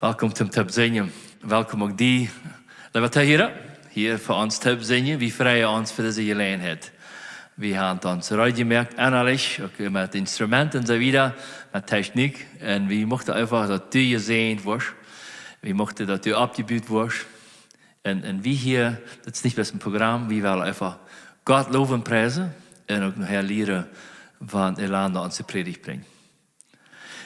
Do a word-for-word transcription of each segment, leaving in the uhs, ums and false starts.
Welkom toom toop sinjen. Welkom uk die, leewa Tohiera, hia fa ons toop sinjen. Wie freien ons fa dise Jeläajenheit. Wie haben ons reed jemoakt, ennalich, uk met Instrumenten un soo wieda, met Technik. Un wie muchten eefach, daut du jesäajent woascht. Wie muchten, daut du oppjebut woascht. Un, un wie hia, daut es nich bloos een Programm, wie wellen eefach Gott lowen un priesen un uk nohäa lieren, wan Elana onse Prädicht brinjt.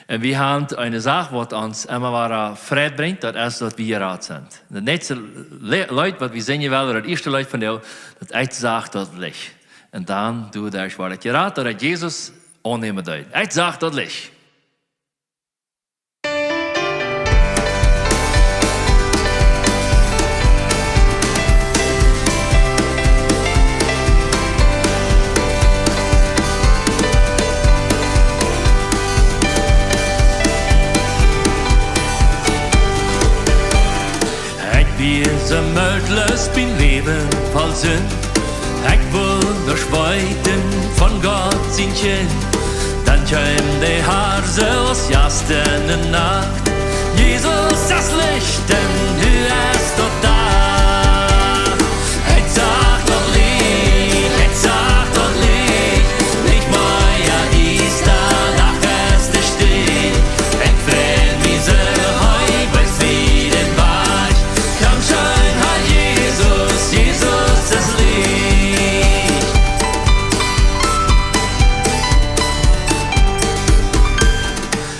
Un wie haben eene Sach, waut ons emma wada Freid brinjt, daut es, daut wie jerat sent. Daut näakjste Le-, Leet, waut wie sinjen wellen, daut ieeschte Leet von de, daut: Ekj sach daut Licht. Un dan, doaderch woa ekj jerat, daut ekj Jesus aunnämen deed. Ekj sach daut Licht. Ekj wia soo mootloos, mien Läwen voll Sind. Ekj wull nuscht weeten von Gott sien Kjint. Dan kjeem de Har soo aus Jast enne Nacht. Jesus es Licht un nu es daut doa. Ekj sach daut Licht, ekj sach daut Licht. Nich mea diesta, Dach es de Stich. Ekj feel mie soo hee, wees wie dän Wajch. Dankscheen, Har Jesus, Jesus es Licht.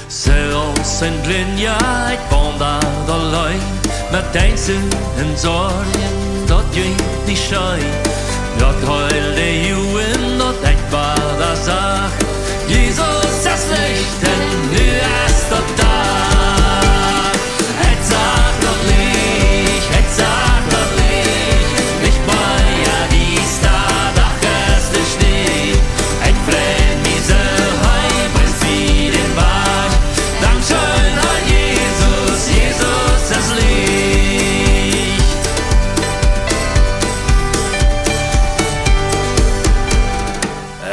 Soo aus een Blinja, ekj waundad auleen, met Angst un Sorjen, daut jinkj nich scheen. Gott heeld de Uagen, daut ekj wada sach. Jesus es Licht un nu es daut doa. Ekj sach daut Licht, ekj sach daut Licht. Nich mea diesta, Dach es de Stich. Ekj feel mie soo hee, wees wie dän Wajch. Dankscheen, Har Jesus, Jesus es Licht.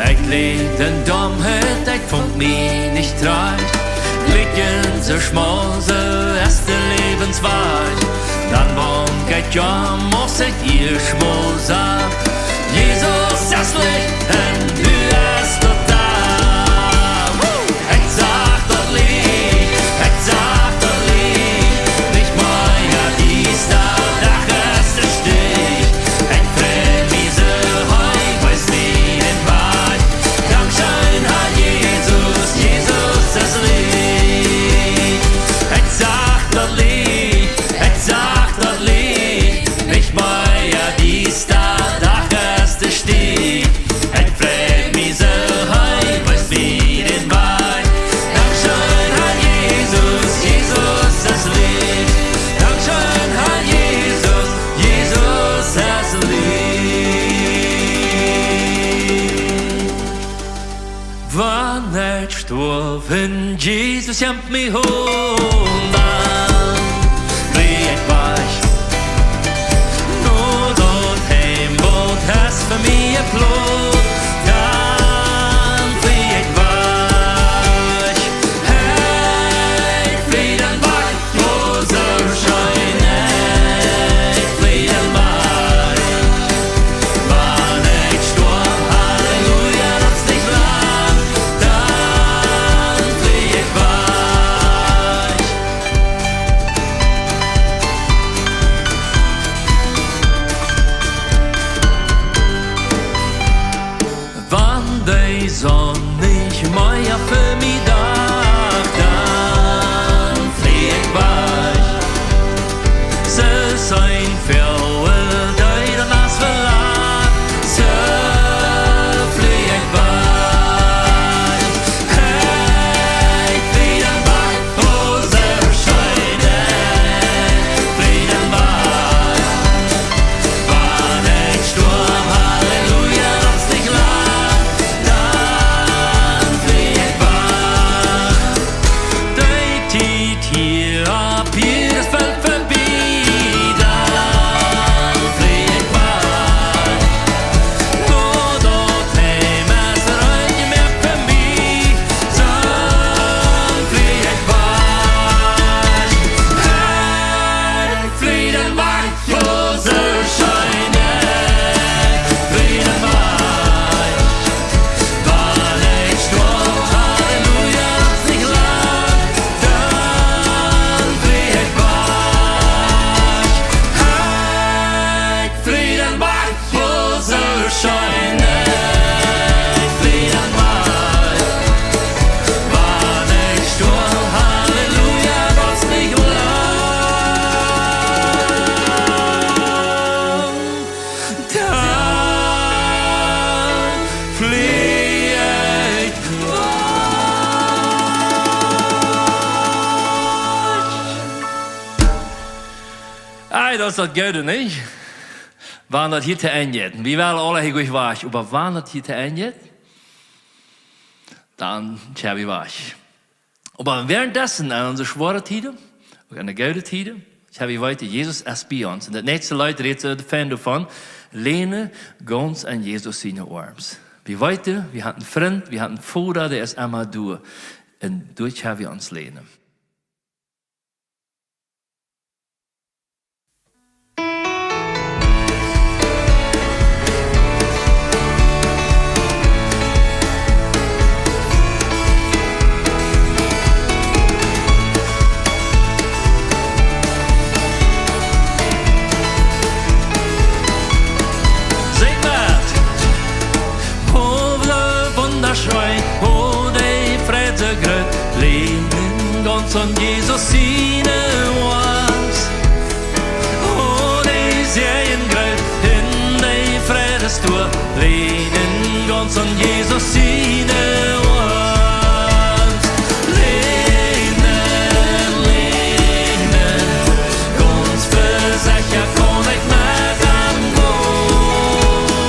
Ekj läwd en Domheit, ekj funk mie nich trajcht. Jlikj en soo schmol, soo es de Läwenswajch. Dan wunk ekj om, aus ekj ieescht mol sach. Jesus es Licht un nu es daut doa. Woo! Ekj sach daut Licht, ekj sach daut Licht. Nich mea diesta, Dach es de Stich. Ekj feel mie soo hee, wees wie dän Wajch. Dankscheen, Har Jesus, Jesus es Licht. Ekj sach daut Licht, ekj sach daut Licht. Nich mea diesta, Dach es de Stich. Ekj feel mie soo hee, wees wie dän Wajch. Dankscheen, Har Jesus, Jesus es Licht. Dankscheen, Har Jesus, Jesus es Licht. Wan ekj stoaw un Jesus kjemt mie holen, dan flie ekj wajch. No daut Heim, waut es fa mie jeplont, dan flie ekj wajch. Hey, flie dan wajch. O, soo scheen, ekj flie dan wajch. Wan ekj stoaw, Halleluja, daut es nich lang, dan flie ekj wajch. Ei, daut es daut Goode, nich? Wan daut hia to Enj jeit. Wie wellen aula hia goot wajch, oba wan daut hia to Enj jeit, dan kjenn wie wajch. Oba währenddessen, en onse schwoare Tieden, uk en de goode Tieden, kjenn wie weeten, Jesus es bie ons. Un daut näakjste Leet rät soo fein doavon: Länen gaunz aun Jesus siene Oarms. Wie weeten, wie haben eenen Frint, wie haben eenen Voda, dee es emma doa. Un doa kjenn wie ons länen. Sinj met! O, woo wundascheen, o, de Fräd soo groot, länen gaunz aun Jesus siene Oarms. O, de Säajen groot, en de Fräd es doa, länen gaunz aun Jesus siene Oarms. Länen, länen, gaunz vesecha kaun ekj met am gonen.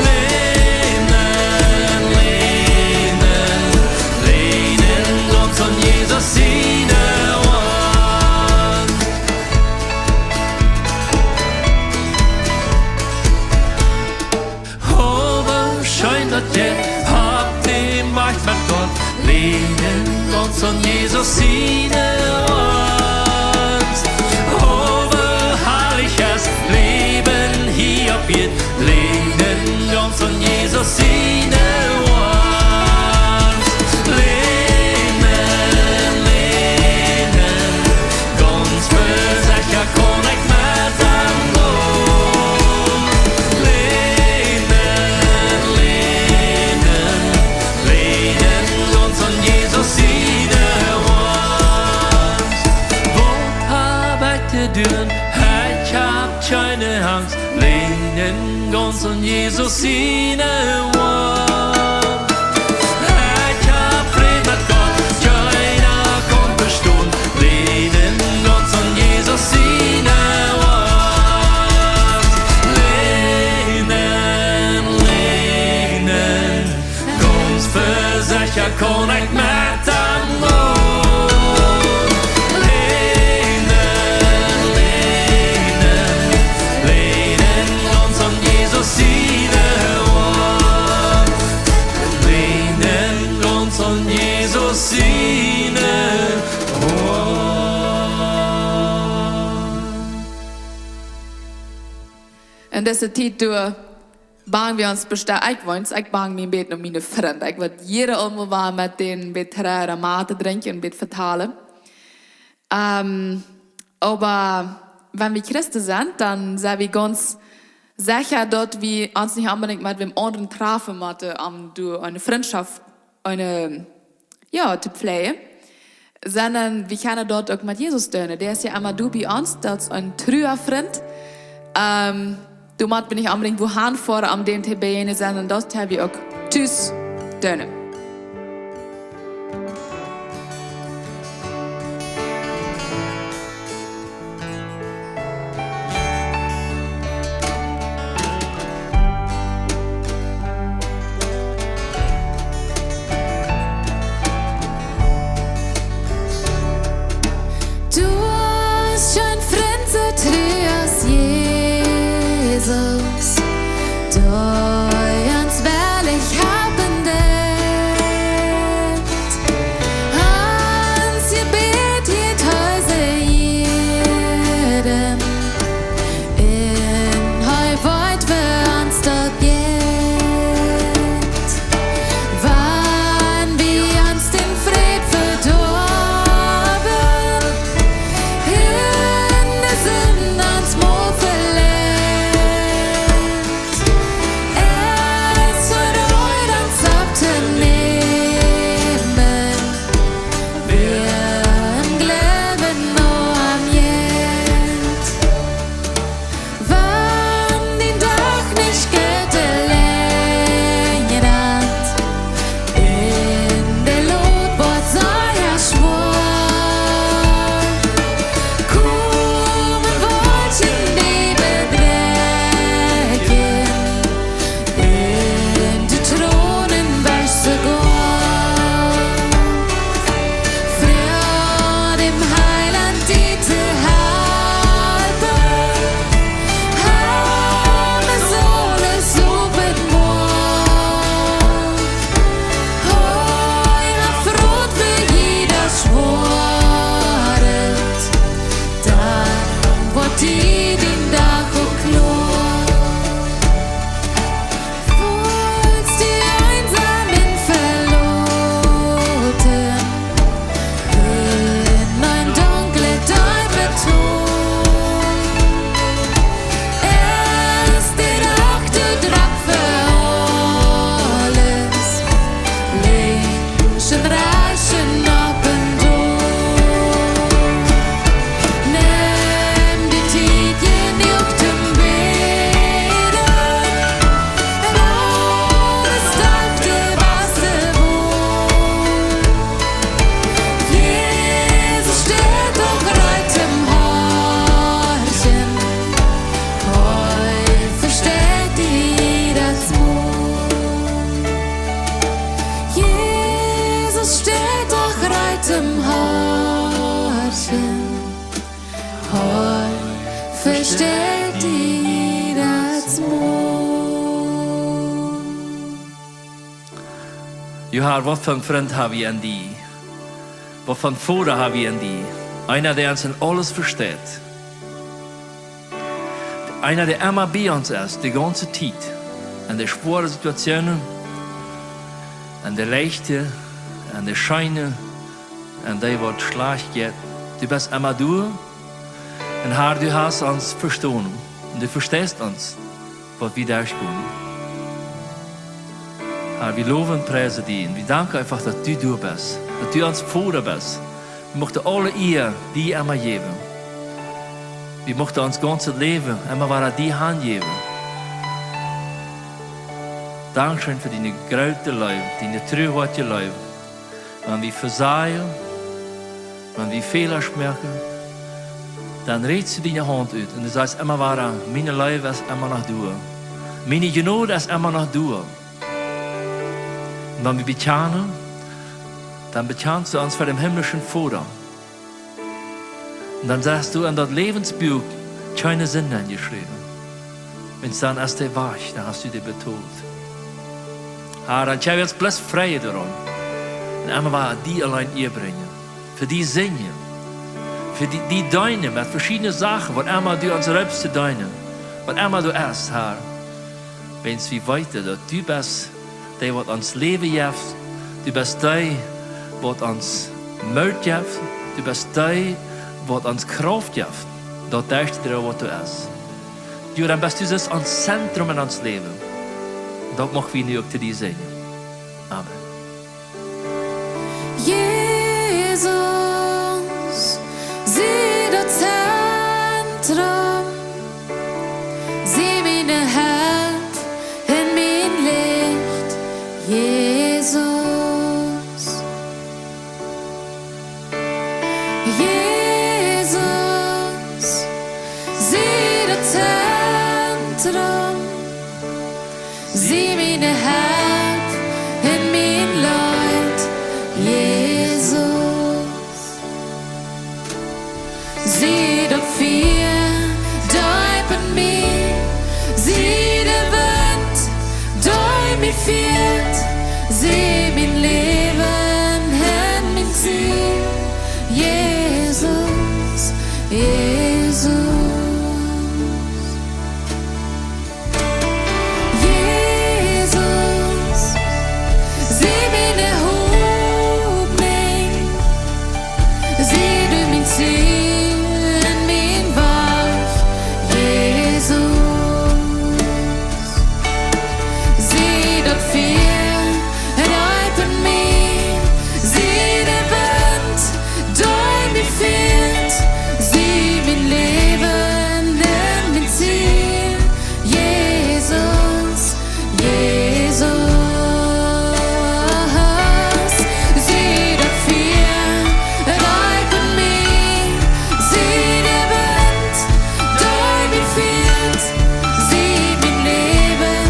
Länen, länen, länen gaunz aun Jesus siene Oarms. O, woo scheen daut jie haben de Macht met Gott, länen gaunz aun Jesus siene Oarms. O, woo harlich es Läwen hia opp Ieed, länen gaunz aun Jesus siene Oarms. Länen, länen, gaunz vesecha kaun ekj met am gonen. Länen, länen, länen gaunz aun Jesus siene Oarms. Waut hab ekj to doonen? Ekj hab kjeene Angst. Länen gaunz aun Jesus siene Oarms. Ekj hab Fräd met Gott, kjeena kaun vestonen. Länen gaunz aun Jesus siene Oarms. Länen, länen, gaunz vesecha kaun ekj met am gonen. Länen, länen, länen gaunz aun Jesus siene Oarms. Länen gaunz aun Jesus siene Oarms. En dise Tiet doa bang wie ons bestemt, ekj weens, ekj bang mie een bät om miene Frind. Ekj wudd jieren aul mol woaren met dän een bät Tee ooda Mate drinkjen, een bät vetalen. Ähm, oba wan wie Christen sent, dan sent wie gaunz secha, daut wie ons nich onbedinjt met wäm aundren trafen motten, om doa eene Frintschoft, eene, jo, to pflegen, sonda wie kjennen daut uk met Jesus doonen. Dee es jo emma doa bie ons, daut es een trua Frint. Ähm, doa mott wie nich onbedinjt wua han foaren, om dän to bejäajnen, sonda daut kjenn wie uk tus doonen. Du hast een Frint soo tru aus Jesus, dee ons wellich halpen deit. Hee vestellt die daut Mol. Jo, Har, waut fa een Frint ha wie en die? Waut fa een Voda ha wie en die? Eena, dee ons en aules vesteit. Eena, dee emma bie ons es, de gaunze Tiet. En de schwoare Situationen, en de leichte, en de scheene, en dee, waut schlajcht jeit. Du best emma doa. Un Har, du hast ons vestonen. Un du vesteist ons, waut wie derchgonen. Har, wie lowen un priesen die. Un wie danken eefach, daut du doa best. Daut du ons Voda best. Wie muchten aule Ea die emma jäwen. Wie muchten ons gaunzet Läwen emma wada die hanjäwen. Dankscheen fa diene groote Leew, diene truhoatje Leew. Wan wie vesajen, wan wie Fäla moaken, dan räakjst du diene Haunt ut un du sajchst emma wada: Miene Leew es emma noch doa. Miene Jnod es emma noch doa. Un wan wie bekjanen, dan bekjanst du ons ver däm himlischen Voda. Un dan sajchst du: En daut Läwensbuak kjeene Sind enjeschräwen. Wiels dan es de Wajch, dan hast du dee betolt. Har, dan kjenn wie ons bloos freien doaraun. Un emma wada die auleen Ea brinjen. Fa die sinjen. Fa die, die deenen met veschiedne Sachen, waut emma du ons reppst to deenen. Waut emma du best, Har. Wiels wie weeten, daut du best dee, waut ons Läwen jeft. Du best dee, waut ons Moot jeft. Du best dee, waut ons Krauft jeft. Daut derchto dräajen, waut du best. Jo, dan best du selfst ons Zentrum en ons Läwen. Daut mucht wie nu uk to die sinjen. Amen. Jesus, sie daut Zentrum, sie miene Help un mien Licht, Jesus. Jesus, sie daut Zentrum, sie miene Help un mien Licht, Jesus. Sie daut Fia, dee bie mie, sie de Wint, dee mie fieet, sie mien Läwen un mien Ziel, Jesus, Jesus. Jesus, sie miene Hopninj, sie du mien Ziel un mien Wajch, Jesus. Sie daut Fia, dee bie mie, sie de Wint, dee mie fieet, sie mien Läwen un mien Ziel, Jesus, Jesus. Sie daut Fia, dee bie mie, sie de Wint, dee mie fieet, sie mien Läwen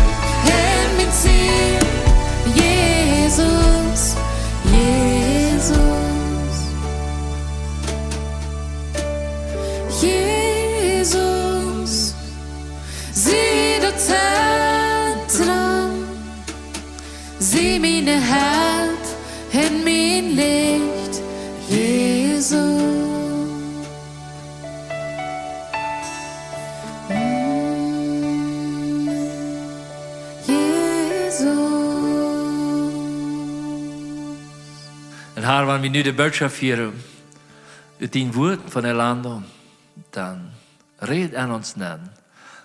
un mien Ziel, Jesus, Jesus. Jesus, sie daut Zentrum, sie miene Help un mien Licht, Jesus. Mm, Jesus. Un Har, wan wie nu de Bootschoft hieren, ut dien Wuat von Orlando, dan räd en ons nenn,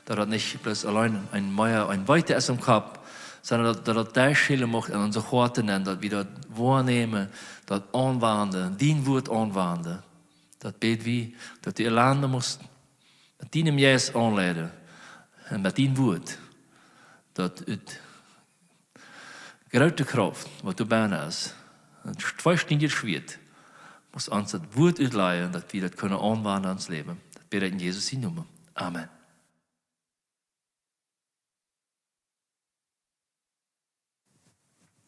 daut daut nich bloos auleen een mea, een Weeten es em Kopp, sonda daut, daut daut doa Schäle mucht en onse Hoaten nenn, daut wie daut woanämen, daut aunwanden, dien Wuat aunwanden. Daut bäd wie, daut du Orlando must met dienem Jeist aunleiden un met dien Wuat, daut ut groote Krauft, waut doa bennen es, een tweeschniedjet Schwieet, must ons daut Wuat utleiden, daut wie daut kjennen aunwenden en ons Läwen. Daut bäd ekj en Jesus sien Nomen. Amen.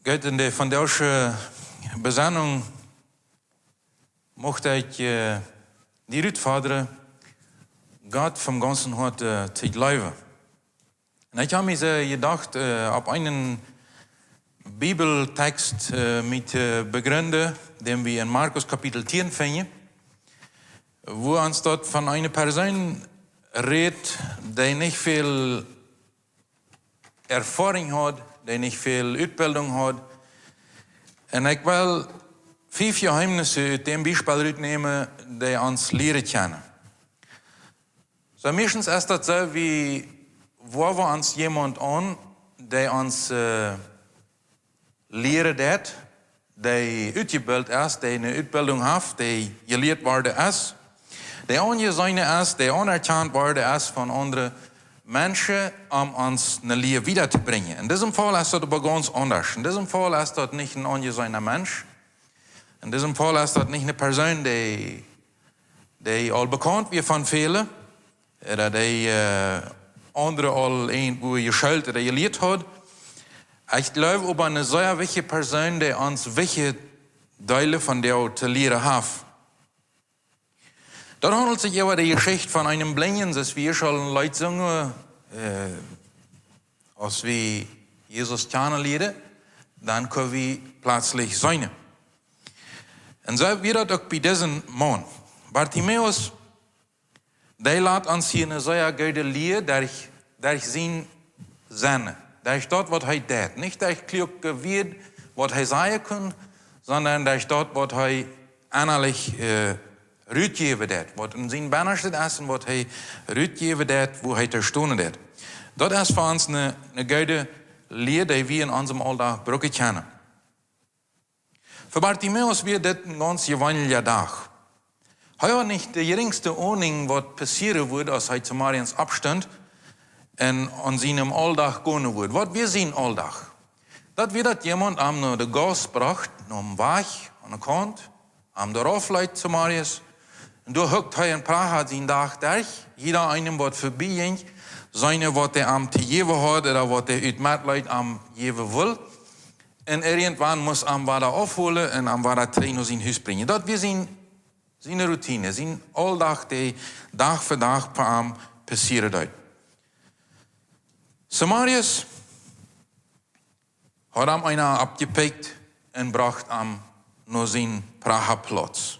Goot, en de vondoagsche Besennunk mucht ekj, äh, die utfodren, Gott vom gaunzen Hoat to jleewen. Un ekj hab mie soo jedocht, opp eenen Bibeltext mie to begründen, dän wie en Markus Kapitel tieen finjen, wua ons daut von eene Persoon rät, dee nich väl Erfoarunk haud, dee nich väl Utbildunk haud. Un ekj well fief Jeheemnisse ut däm Biespel rutnämen, dee ons lieren kjennen. Soo, meistens es daut soo, wie woaren wie ons jemaunt aun, dee ons lieren deit, dee utjebilt es, dee eene Utbildunk haft, dee jelieet worden es, dee aunjeseenen es, dee aunerkjant worden es von aundre Menschen, om ons ne Lia wieda to brinjen. En disem Faul es daut oba gaunz aundasch. En disem Faul es daut nich een aunjeseena Mensch. En disem Faul es daut nich eene Persoon, dee, dee aul bekaunt wia von väle, ooda dee aundre aul irjentwua jeschult ooda jelieet haud. Ekj jleew oba eene sea wichtje Persoon, dee ons wichtje Deelen von däm to lieren haft. Daut haundelt sikj äwa de Jeschicht von eenen Blinjen, soo aus wie ieescht aul een Leet sungen, aus wie Jesus kjanen lieeden, dan kunn wie pletslich seenen. Un soo wia daut uk bie disen Maun. Bartimäus, dee lat ons hia eene sea goode Lia derch, derch sien Sennen, derch daut, waut hee deit. Nich derch kluake Wieed, waut hee sajen kunn, sonda derch daut, waut hee ennalich rutjäwen deit, waut en sien Bennastet es un waut hee rutjäwen deit, wua hee to stonen deit. Daut es fa ons eene, eene goode Lia, dee wie en onsem Auldach brucken kjennen. Fa Bartimäus wia dit een gaunz jeweenelja Dach. Hee haud nich de jerinjste Aununk, waut passieren wudd, aus hee zemorjes oppstunt un aun sienem Auldach gonen wudd. Waut wia sien Auldach? Daut wia, daut jemaunt am no de Gauss brocht, nom Wajch, aun de Kaunt, am doa rauf leet zemorjes. Un doa hukt hee un pracht sien Dach derch, jieda eenem, waut verbie jinkj, seenen, waut hee am to jäwen haud ooda waut hee ut Metleet am jäwen wull. Un irjentwan must am wada aufholen un am wada trigj no sien Hus brinjen. Daut wia sien, siene Routine, sien Auldach, dee Dach fa Dach bie am passieren deed. Zemorjes haud am eena oppjepikjt un brocht am no sien Prachtplauz.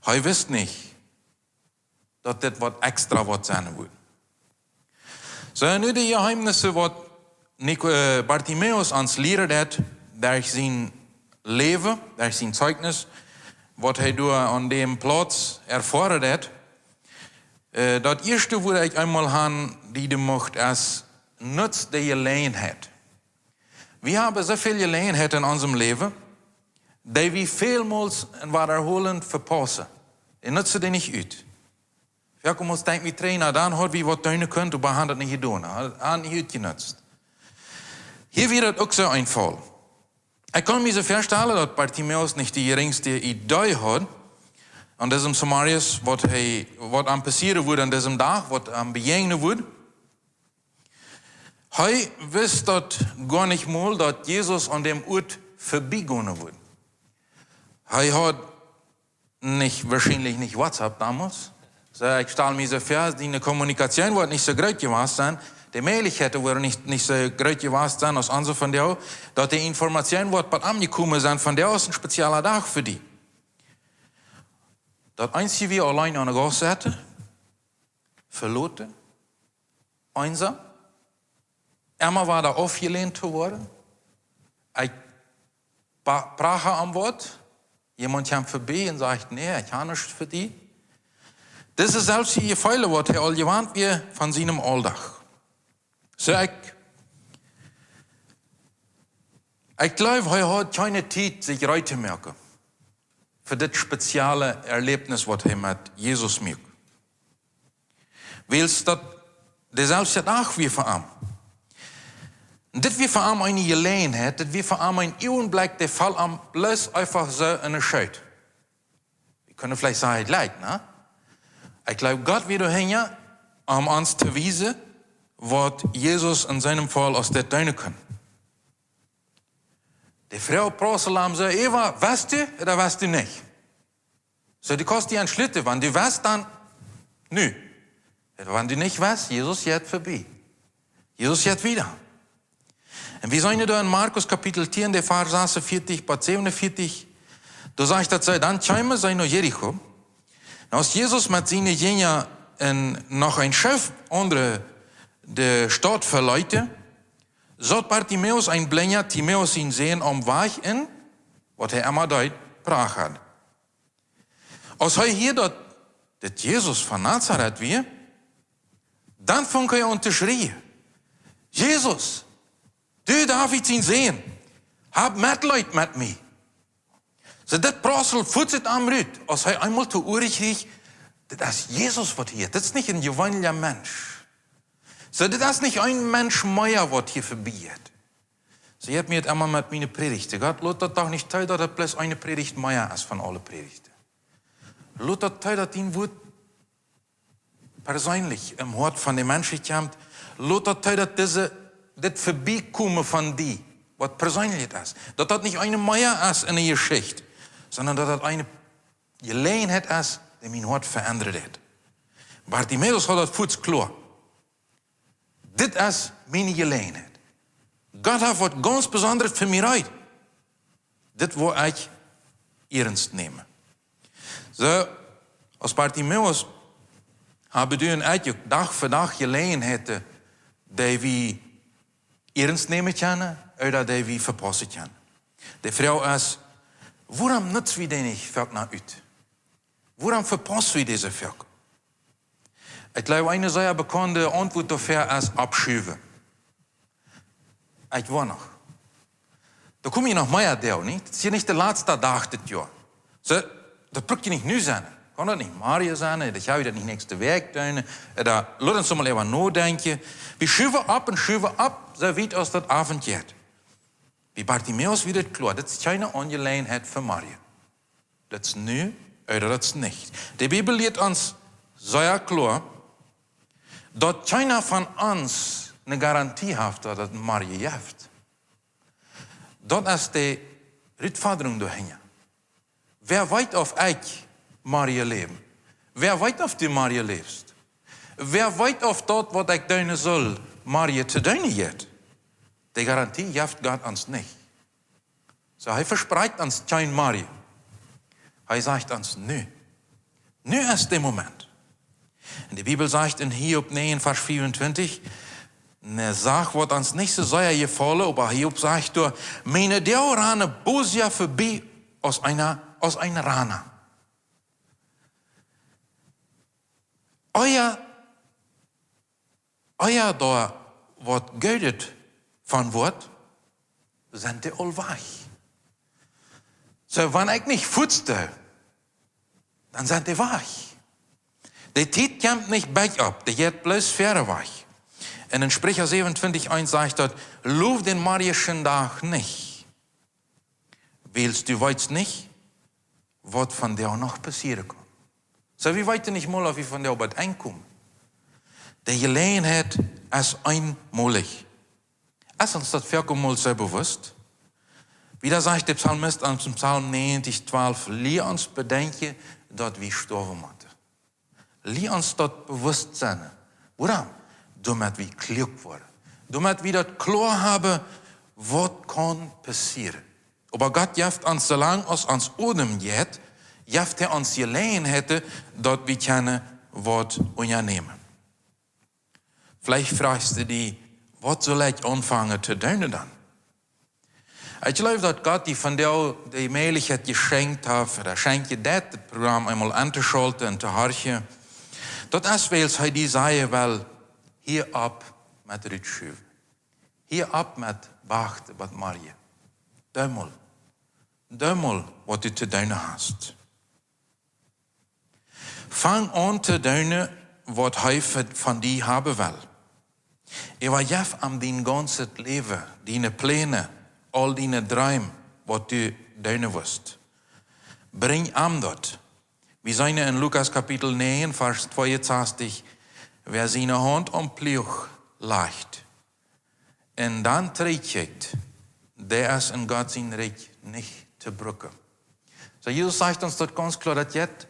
Hee wist nich, daut dit waut extra waut sennen wudd. Soo, nu de Jeheemnisse, waut Bartimäus ons lieren deit derch sien Läwen, derch sien Zeichnis, waut hee doa aun däm Plauz erfoaren deit. Daut ieeschte, wua ekj eemol han die de Mucht es: Nutz de Jeläajenheit. Wie haben soo väl Jeläajenheit en onsem Läwen, dee wie välmols un wadaholent vepaussen. Un nutzen dee nich ut. Wie komen ons denkjen, wie trigj, na, dan haud wie waut doonen kunt, oba han daut nich jedonen, han nich utjenutzt. Hia wia daut uk soo een Faul. Ekj kaun mie soo väastalen, daut Bartimäus nich de jerinjste Idee haud aun disem zemorjes, waut hee, waut am passieren wudd aun disem Dach, waut am bejäajnen wudd. Hee wist daut goanich mol, daut Jesus aun däm Uat verbiegonen wudd. Hee haud nich, woarschienlich nich WhatsApp donmols. Soo, ekj stal mie soo väa, siene Kommunikation woat nich soo groot jewast sennen, de Mäajlichkjeiten woaren nich, nich soo groot jewast sennen aus onse vondoag, daut de Information woat bat am jekomen sennen, vondoag es een speziella Dach fa die. Daut eensje wia auleen aun de Gauss sitten, veloten, eensam, emma wada aufjelehnt to woaren. Ekj pracht am waut, jemaunt kjemt verbie un sajcht: Nä, ekj ha nuscht fa die. Dise selwje Jefeelen, waut hee aul jewant wia von sienem Auldach. Soo, ekj, ekj jleew, hee haud kjeene Tiet, sikj reed to moaken fa dit spezielle Erläwnis, waut hee met Jesus muak. Wiels daut de selwje Dach wia fa am. Un dit wia fa am eene Jeläajenheit, dit wia fa am een Uagenblekj, dee foll am bloos eefach soo enne Schoot. Wie kjennen veleicht sajen, jlikj, nä? Ekj jleew, Gott wia doahinja, om ons to wiesen, waut Jesus en sienem Faul aus dit doonen kunn. De Froag prasselt am soo äwa: West du ooda west du nich? Soo, du kaust die entschluten, wan du west, dan Nu, wan du nich west, Jesus jeit verbie. Jesus jeit wieda. Un wie seenen doa en Markus Kapitel tieen, de Varsch sasunvieetich bat säwenunvieetich, doa sajcht daut see, dan kjeemen see no Jericho. Un aus Jesus met siene Jinja en noch een Schef aundre de Staut veleet, saut Bartimäus, een Blinja, Timäus sien Sän, aum Wajch un, waut hee emma deed, prachad. Aus hee hieed, daut dit Jesus von Nazaret wia, dan funk hee aun to schrieen: "Jesus, du David sien Sän, hab Metleet met mie." Soo, dit prasseld fuaz ut am rut, aus hee eemol to Oaren kjrieech: "Dit es Jesus, waut hia, dit es nich een jeweenelja Mensch. Soo, dit es nich een Mensch mea, waut hia verbie jeit." Soo jeit mie daut emma met miene Prädichten. Gott, lot daut doch nich too, daut et bloos eene Prädicht mea es von aule Prädichten. Lot daut too, daut dien Wuat perseenlich em Hoat von de Menschen kjemt. Lot daut too, daut dise, dit Verbiekomen von die, waut perseenlich es, daut daut nich eene mea es en de Jeschicht, sonda daut daut eene Jeläajenheit es, dee mien Hoat veendren deit. Bartimäus haud daut fuaz kloa. Dit es miene Jeläajenheit. Gott haft waut gaunz Besondret fa mie reed. Dit woa ekj iernst nämen. Soo, aus Bartimäus haben wie uk Dach fa Dach Jeläajenheiten, dee wie iernst nämen kjennen ooda dee wie vepaussen kjennen. De Froag es, wuarom nutz wie dee nich foaken ut? Wuarom vepauss wie dise foaken? Ekj jleew, eene sea bekaunde Auntwuat doafäa es: oppschuwen. Ekj woa noch. Doa kome je noch mea Doag, nich? Daut es je nich de latste Dach dit Joa. Soo, daut bruck je nich nu sennen. Kaun daut nich morjen sennen? Daut jeft daut nich näakjste Wäakj dan? Ooda lot ons mol äwa nodenkjen. Wie schuwen opp un schuwen opp, soo wiet aus daut Owent jeit. Bie Bartimäus wia daut kloa, dit es kjeene Aunjeläajenheit fa morjen. Daut es nu ooda daut es nich. De Bibel lieet ons sea kloa, daut kjeena von ons eene Garantie haft, daut et morjen jeft. Daut es de Rutfodrunk doahinja. Wäa weet, auf ekj morjen läw? Wäa weet, auf du morjen läfst? Wäa weet, auf daut, waut ekj doonen saul, morjen to doonen jeit? De Garantie jeft Gott ons nich. Soo, hee vesprakjt ons kjeen morjen. Hee sajcht ons nu. Nu es de Moment. Un de Bibel sajcht en Hiob näajen, Varsch vea un twintich, ne Sach, waut ons nich soo sea jefaulen, oba Hiob sajcht doa: "Miene Doag ranen bosja verbie aus eene, aus een Rana." Ea, ea doa waut Goodet von woat, sent dee aul wajch. Soo, wan ekj nich fuaz doo, dan sent dee wajch. De Tiet kjemt nich bergopp, dee jeit bloos wieda wajch. Un en Spricha säwenuntwintich eent sajcht daut: "Low dän morjischen Dach nich, wiels du weetst nich, waut vondoag noch passieren kaun." Soo, wie weeten nich mol, auf wie vondoag bie daut Enj komen. De Jeläajenheit es eemolich. Es ons daut foaken mol soo bewusst? Wieda sajcht de Psalmist en Psalm näajentich twalf: "Lia ons bedenkjen, daut wie stoawen motten." Lia ons daut bewusst sennen. Wuarom? Doamet wie kluak woaren. Doamet wie daut kloa haben, waut kaun passieren. Oba Gott jeft ons, soo lang aus ons Odem jeit, jeft hee ons Jeläajenheiten, daut wie kjennen waut unjanämen. Veleicht frajchst du die: "Waut saul ekj aunfangen to doonen dan?" Ekj jleew, daut Gott die vondoag de Mäajlichkjeit jeschenkjt haft, ooda schenkjen deit, daut Program eemol auntoschalten un to horchen. Daut es, wiels hee die sajen well: "Hia opp met rutschuwen. Hia opp met wachten bat morjen. Doo mol. Doo mol, waut du to doonen hast." Fang aun to doonen, waut hee ve-, von die haben well. Äwajeff am dien gaunzet Läwen, diene Pläne, aul diene Dreem, waut du doonen woascht. Brinj am daut. Wie seenen en Lukas Kapitel näajen, Varsch tweeunsastich: "Wäa siene Haunt aum Pluach lajcht un dan trigjkjikjt, dee es en Gott sien Rikj nich to brucken." Soo, Jesus sajcht ons daut gaunz kloa, daut jeit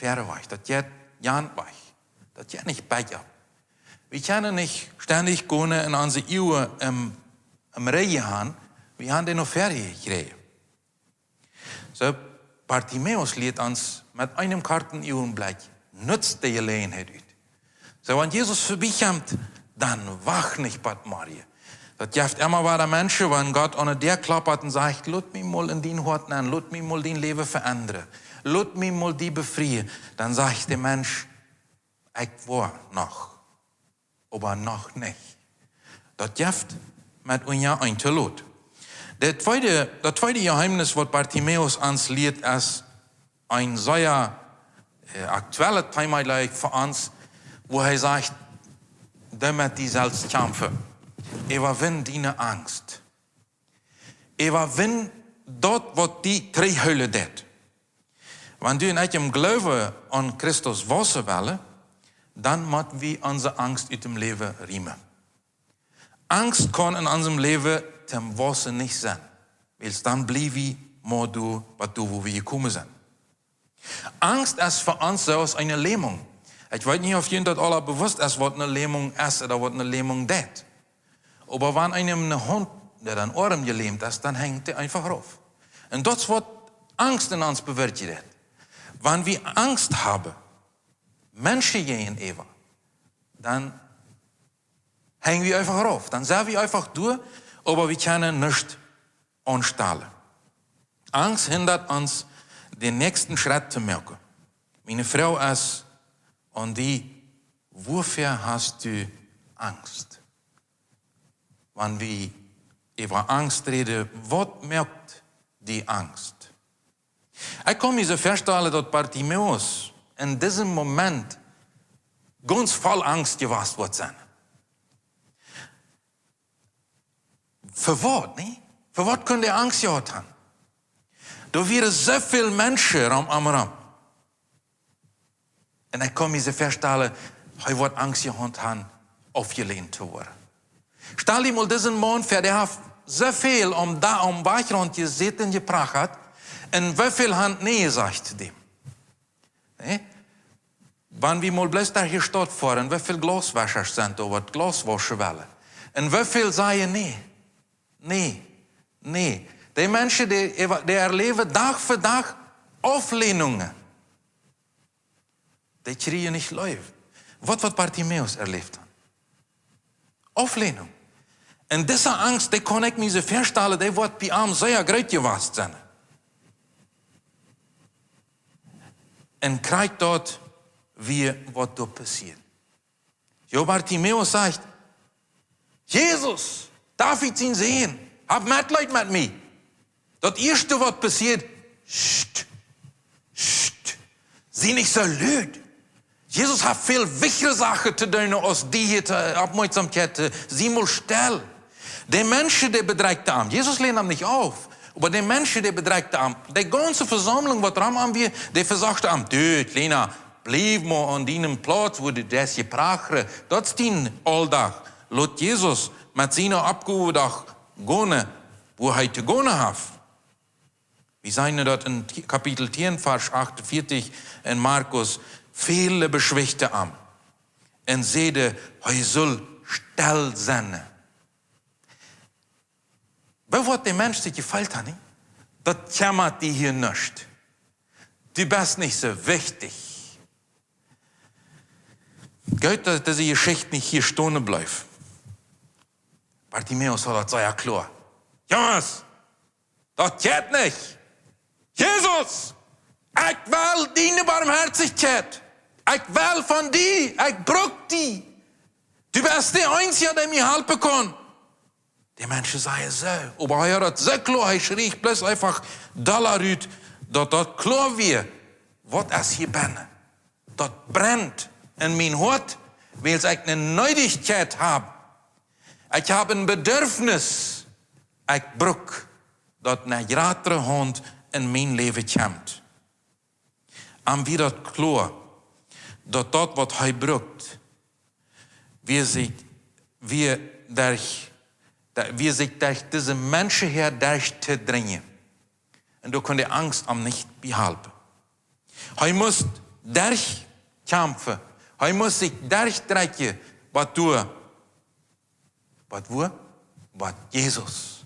wieda wajch, daut jeit wieda wajch. Daut jeit nich bat opp. Wie kjennen nich stendich gonen un onse Uagen em, em Rigj han. Wie han dee noch fertig jekjräajen. Soo, Bartimäus lieet ons met eenem korten Uagenblekj, nutz de Jeläajenheit ut. Soo, wan Jesus verbie kjemt, dan wacht nich bat morjen. Daut jeft emma wada Menschen, wan Gott aun de Däa klopt un sajcht: "Lot mie mol en dien Hoat nenn, lot mie mol dien Läwen veendren, lot mie mol die befrieen." Dan sajcht de Mensch: "Ekj woa noch, oba noch nich." Daut jeft met unja een to lot. De tweede, daut tweede Jeheemnis, waut Bartimäus ons lieet, es een sea, äh, aktuelles Thema, jleew ekj, fa ons, wua hee sajcht: "Doo met die selfst kjamfen. Äwawinn diene Angst. Äwawinn daut, waut die trigjhoolen deit." Wan du un ekj em Gloowen aun Christus wausen wellen, dan mott wie onse Angst ut dem Läwen riemen. Angst kaun en onsem Läwen toom Wausen nich sennen, wiels dan bliew wie mau doa, bat doa, wua wie jekomen sent. Angst es fa ons soo aus eene Lähmung. Ekj weet nich, auf junt daut aula bewusst es, waut eene Lähmung es ooda waut eene Lähmung deit. Oba wan eenem eene Haunt ooda een Oarm jelähmt es, dan henjt dee eefach rauf. Un daut es, waut Angst en ons bewirkjen deit. Wan wie Angst haben, Menschen jäajenäwa, dan henj wie eefach rauf. Dan sent wie eefach doa, oba wie kjennen nuscht aunstalen. Angst hindat ons, dän näakjsten Schrett to moaken. Miene Froag es aun die: Wuafäa hast du Angst? Wan wie äwa Angst räden, waut moakt die Angst? Ekj kaun mie soo väastalen, daut Bartimäus en disem Moment gaunz voll Angst jewast woat sennen. Fa waut, nä? Fa waut kunn hee Angst jehaut haben? Doa wieren soo väl Menschen rom am rom. Un ekj kaun mie soo väastalen, hee woat Angst jehaut haben, aufjelänt to woaren. Stal die mol disen Maun väa, dee haft soo väl aum, doa aum Wajchraunt jesäten un jeprachat, un woo väl haben nä jesajcht to däm? Nä? Wan wie mol bloos derch de Staut foaren, woo väl Glauswascha sent doa, waut Glaus wauschen wellen? Un woo väl sajen: "Nä, nä, nä." Dee Menschen, dee, dee erläwen Dach fa Dach Auflänungen. Dee kjrieen nich Leew. Waut, waut Bartimäus erläft haft. Auflänung. Un dise Angst, dee kaun ekj mie soo väastalen, dee woat bie am sea groot jewast sennen. Un krakjt daut wia, waut doa passieet. Jo, Bartimäus sajcht: "Jesus, David sien Sän, hab Metleet met mie." Daut ieeschte, waut passieet: "Sst, sst, sie nich soo lud. Jesus haft väl wichtjere Sachen to doonen, aus die hia to, Oppmoakjsomkjeit to, sie mol stell." De Menschen, dee bedrekjten am. Jesus länd am nich auf, oba de Menschen, dee bedrekjten am. De gaunze Vesaumlunk, waut rom am wia, dee vesochten am: "Du, Kjleena, bliew mau aun dienen Plauz, wua du deist jeprachren. Daut es dien Auldach. Lot Jesus met siene Oppgow doch gonen, wua hee to gonen haft." Wie seenen daut en Ti-, Kapitel tieen, Varsch achtunvieetich en Markus: "Väle beschwichten am un säden, hee sull stell sennen." Woo woat de Mensch sikj jefeelt haben, nä? Daut kjemmat die hia nuscht. Du best nich soo wichtich. Goot, daut dise Jeschicht nich hia stonen blift. Bartimäus haud daut sea kloa. Junges, daut jeit nich. Jesus, ekj well diene Barmhoatichkjeit. Ekj well von die, ekj bruck die. Du best de eensja, dee mie halpen kaun. De Menschen sajen soo, oba hee haud daut soo kloa, hee schrieech bloos eefach dolla rut, daut daut kloa wia, waut es hia bennen. Daut brent en mien Hoat, wiels ekj ne Needichkjeit hab. Ekj hab een Bedurfnis, ekj bruck, daut ne jratre Haunt en mien Läwen kjemt. Am wia daut kloa, daut daut, waut hee brukt, wia sikj, wia derch, wia sikj derch dise Menschen hia derch to drinjen. Un doa kunn de Angst am nich bie halpen. Hee must derchkjamfen, Hee must sikj derchdrekjen, bat doa. Bat wua? Bat Jesus.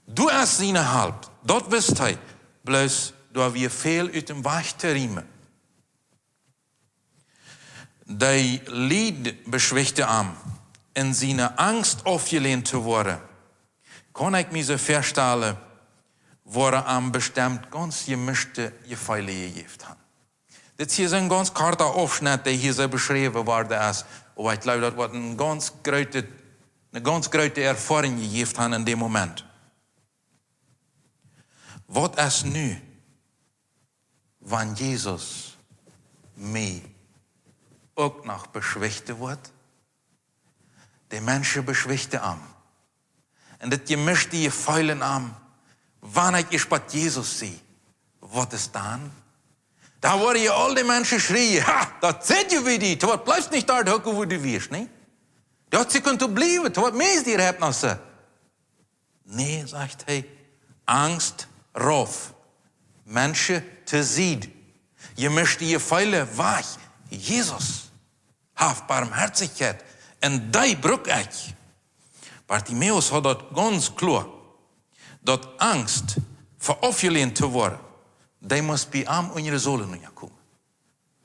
Doa es siene Help. Daut wist hee. Bloos doa wia väl ut däm Wajch to riemen. Dee Lied beschwichten am, en siene Angst aufjelänt to woaren. Kaun ekj mie soo väastalen, woaren am bestemmt gaunz jemischte Jefeele jejäft haben. Dit hia es een gaunz korta Aufschnett, dee hia soo beschräwen worden es. Oba ekj jleew, daut woat eene gaunz groote, eene gaunz groote Erfoarunk jejäft haben en däm Moment. Waut es nu, wan Jesus mie uk noch beschwichten woat? De Menschen beschwichten am. Un dit jemischte Jefeel en am, wan ekj bat Jesus sie, waut es dan? Dan woaren je aul de Menschen schrieen: "Ha, daut sent je wada die, waut bliefst nich doa hucken, wua du wieescht, nä?" Daut sie kunnen bliewen, waut meist die hebt noch soo. Nä, sajcht hee, Angst rauf, Menschen to Sied, jemischte Jefeele wajch. Jesus haft Barmhartichkjeit un dee bruck ekj. Bartimäus haud daut gaunz kloa, daut Angst fa aufjelänt to woaren, dee must bie am unja de Solen komen.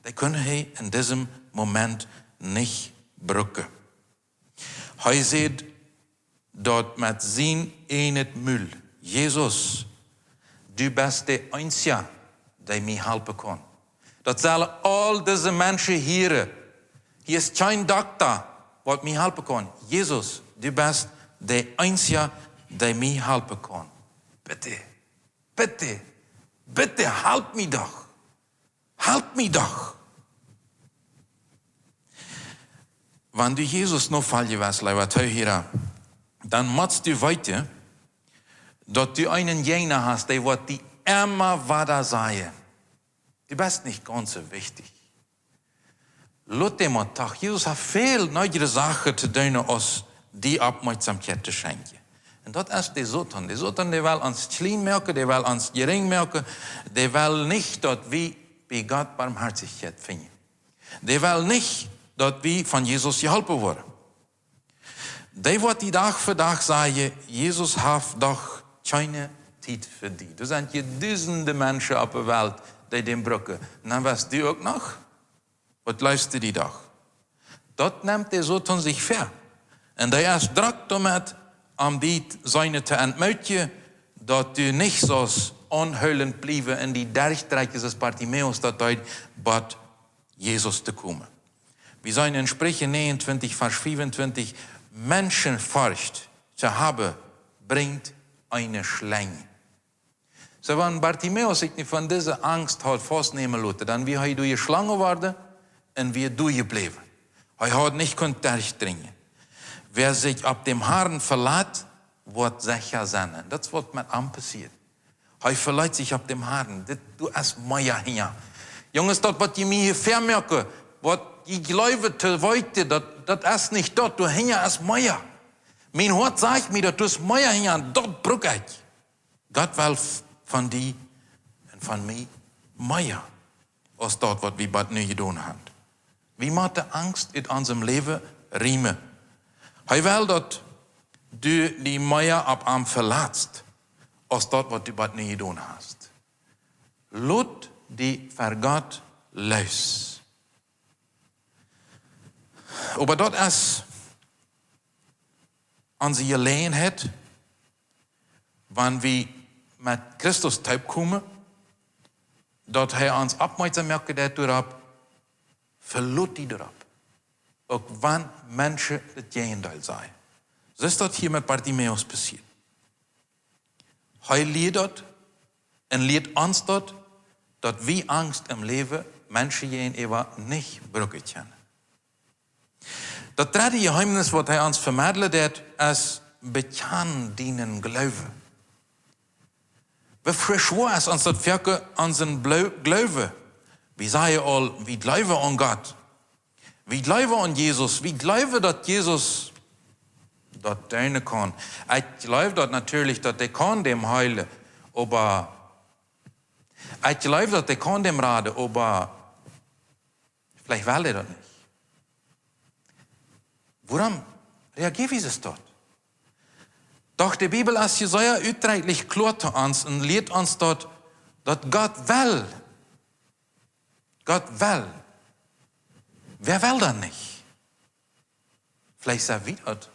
Dee kunn hee en disem Moment nich brucken. Hee säd daut met sien ieejnet Mul: "Jesus, du best de eensja, dee mie halpen kaun. Daut sellen aul dise Menschen hieren. Hia es kjeen Dokta, waut mie halpen kaun. Jesus, du best de eensja, dee mie halpen kaun. Bitte, bitte, bitte, halp mie doch. Halp mie doch." Wan du Jesus nofoljen west, leewa Toohiera, dan motst du weeten, daut du eenen Jäajna hast, dee woat die emma wada sajen: "Du best nich gaunz soo wichtich. Lot dän mol doch. Jesus haft väl needjere Sachen to doonen, aus die Oppmoakjsomkjeit to schenkjen." Un daut es de Soton. De Soton, dee well ons kjlien moaken, dee well ons jerinj moaken, dee well nich, daut wie bie Gott Barmhartichkjeit finjen. Dee well nich, daut wie von Jesus jeholpen woaren. Dee woat die Dach fa Dach sajen: "Jesus haft doch kjeene Tiet fa die. Doa sent je dusende Menschen opp de Welt, dee dän brucken. Dan west du uk noch? Waut jleefst du die doch?" Daut nemt de Soton sikj väa. Un dee es drock doamet, om die sennen to entmootjen, daut du nich saust aunhoolent bliewen un die derchdrekjen, soo aus Bartimäus daut deed, bat Jesus to komen. Wie seenen en Spricha näajenuntwintich, Varsch fiefuntwintich: "Menschenforcht to haben, brinjt eene Schlenj." Soo, wan Bartimäus sikj nich von dise Angst haud faustnämen loten, dan wia hee derchjeschlungen worden un wia doa jebläwen. Hee haud nich kunt derchdrinjen. Wäa sikj opp dän Harn velat, woat secha sennen. Daut es, waut met am passieet. Hee velat sikj opp dän Harn. Dit, doa es mea hinja. Junges, daut, waut jie mie hia väamoaken, waut jie jleewen to weeten, daut, daut es nich daut. Doa hinja es mea. Mien Hoat sajcht mie, daut doa es mea hinja, un daut bruck ekj. Gott well f-, von die un von mie mea aus daut, waut wie bat nu jedonen haben. Wie motten Angst ut onsem Läwen riemen. Hee well, daut du die mea opp am velatst, aus daut, waut du bat nu jedonen hast. Lot die fa Gott loos. Oba daut es onse Jeläajenheit, wan wie met Christus toopkomen, daut hee ons oppmoakjsom moaken deit doaropp: "Velot die doaropp, uk wan Menschen daut Jäajendeel sajen." Soo es daut hia met Bartimäus passieet. Hee lieed daut un lieet ons daut, daut wie Angst em Läwen Menschen jäajenäwa nich brucken kjennen. Daut dredde Jeheemnis, waut hee ons vemedlen deit, es: "Bekjan dienen Gloowen." Woo schwoa es ons daut foaken, onsen Blo-, Gloowen. Wie sajen aul, wie jleewen aun Gott. Wie jleewen aun Jesus. Wie jleewen, daut Jesus daut doonen kaun. Ekj jleew daut natieelich, daut hee kaun däm heelen, oba ekj jleew, daut hee kaun däm raden, oba veleicht well hee daut nich. Wuarom reagieren wie soo daut? Doch de Bibel es hia sea utdrekjlich kloa to ons un lieet ons daut, daut Gott well. Gott well. Wäa well dan nich? Veleicht sent wie daut,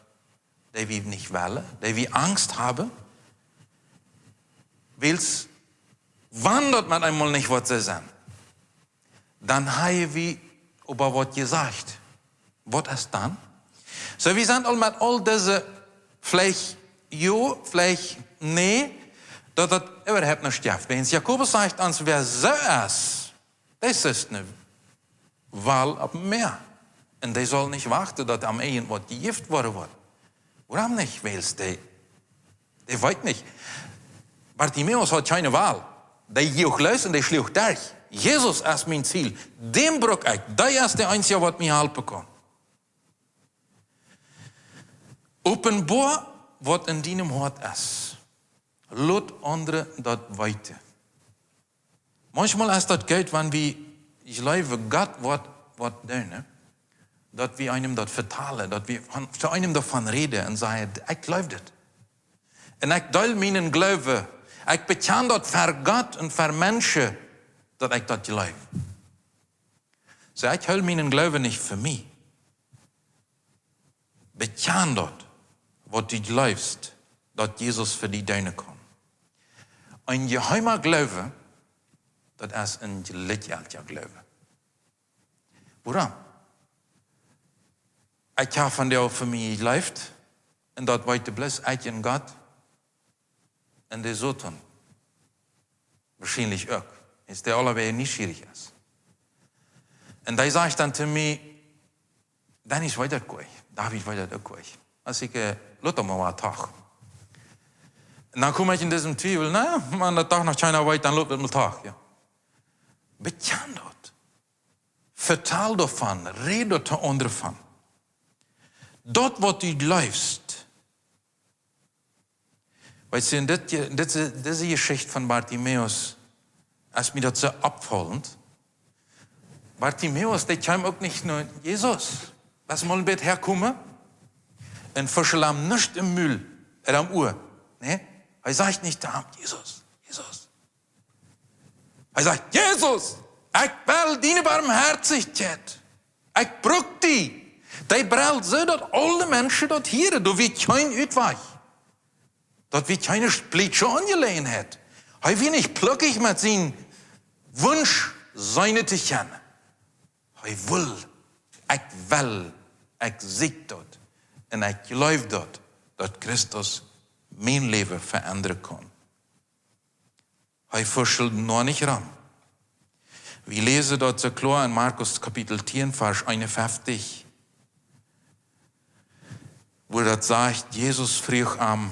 dee wie nich wellen, dee wie Angst haben, wiels, wan daut met eemol nich woat soo sennen, dan haben wie oba waut jesajcht. Waut es dan? Soo, wie sent aul met aul dise veleicht jo, veleicht nä, daut daut äwahaupt nich jeft. Wiels Jakobus sajcht ons, wäa soo es, dee sitzt ne Wal opp em Mäa. Un dee saul nich wachten, daut am irjent waut jejäft woaren woat. Wuarom nich? Wiels dee, dee weet nich. Bartimäus haud kjeene Wal. Dee juach loos un dee schluach derch. Jesus es mien Ziel. Däm bruck ekj. Dee es de eensja, waut mie halpen kaun. Openboa, waut en dienem Hoat es. Lot aundre daut weeten. Maunchmol es daut goot, wan wie, ekj jleew, Gott woat, woat doonen, daut wie eenem daut vetalen, daut wie von, to eenem doavon räden un sajen, ekj jleew dit. Un ekj deel mienen Gloowen, ekj bekjan daut ver Gott un ver Menschen, daut ekj daut jleew. Soo, ekj hool mienen Gloowen nich fa mie. Bekjan daut, waut du jleefst, daut Jesus fa die doonen kaun. Een jeheima Gloowen, daut es een jlikjjeltja Gloowen. Wuarom? Ekj hab von die fa mie jeleeft, un daut weet bloos ekj un Gott, un de Soton. Woarschienlich uk. Es dee aulawäajen nieschierich es. Un dee sajcht dan to mie, Dennis weet daut goot, David weet daut uk goot. Aus ekj, äh, lot daut mau waut doch. Un dan kom ekj en disen Twiewel, na, wan daut doch noch kjeena weet, dan lot daut mau doch, jo. Bekjan daut. Vetal doavon, räd doa to aundre von. Daut, waut du jleefst, Weetst du, en dit, Je- dit, dise Jeschicht von Bartimäus, es mie daut soo oppfaulent. Bartimäus, dee kjeem uk nich no Jesus. Lot mol een bät häakomen. Un fuschel am nich em Mul, äh, em Ua. Nä? Hee sajcht nich to am, Jesus, Jesus. Hee sajcht, Jesus, ekj well diene Barmhoatichkjeit. Ekj bruck die. Dee brelt soo, daut aule Menschen daut hieren, doa wia kjeen Utwajch. Daut wia kjeene splietsche Aunjeläajenheit. Hee wia nich pluckich met sienen Wunsch, siene to kjanen. Hee wull, ekj well, ekj sieekj daut. Un ekj jleew daut, daut Christus mien Läwen veendren kaun. Hee fuschelt noch nich rom. Wie läsen daut soo kloa en Markus Kapitel tieen, Varsch eenunfeftich, wua daut sajcht, Jesus fruach am,